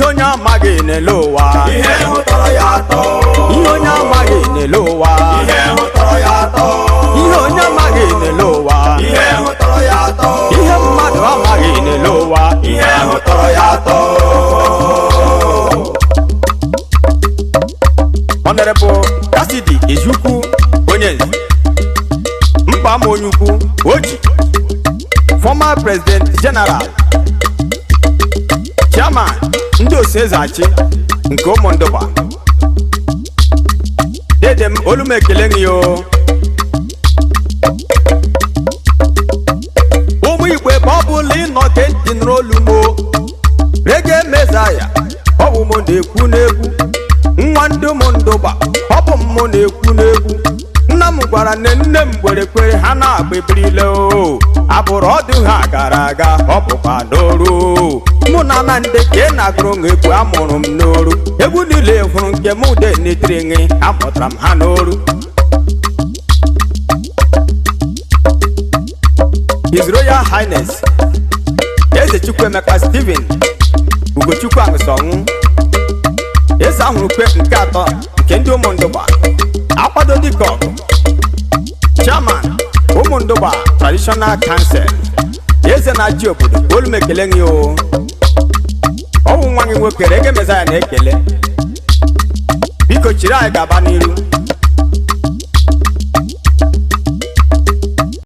Onye amaghị n'elu ụwa. Ihe hụtọrọ ya atọ. Ihe onye amaghị n'elu ụwa. Ihe hụtọrọ ya atọ. Ihe onye amaghị n'elu ụwa. Ihe hụtọrọ ya atọ. Ihe mmadụ amaghị n'elu ụwa. Ihe hụtọrọ ya atọ. Honorable Cassidy Ezukwu, onye nze mba ama, onye ukwu oji, former president general, chairman ndị Osezachi nke Ụmụndụba, dede m, olu m ekele gị o. Ụmụ Igbo, ebe ọ bụla ịnọ ke ntị nụrụ olu m o. Reggae Messiah, ọ bụ m na-ekwu n'egwu. Nwa ndị Ụmụndụgba, ọ bụ m na-ekwu n'egwu. Nna m gwara nne nne m were kwere ha na-agba ebirile o abụrụ ọdụ ha gara aga. Ọ bụkwa n'oru mụ na na ndị ka ị na-agụrụ m egwu. Amụrụ m n'oru. Egwu niile hụrụ nke m ude netiri gị, amụtara m ha n'oru. His Royal Highness Eze Chukwuemeka Stephen Ugochukwu Aṅụsọnwụ, eze ahụrụkwe nke atọ nke ndị Ụmụndụgba, akwado dịka ọgụ, chairman Ụmụndụgba Traditional Council, eze na-achị obodo, olu m ekele gị o. Ọwụ nwa gị nwoke Reggae Messiah na-ekele. Biko chiri anyị gaba n'iru.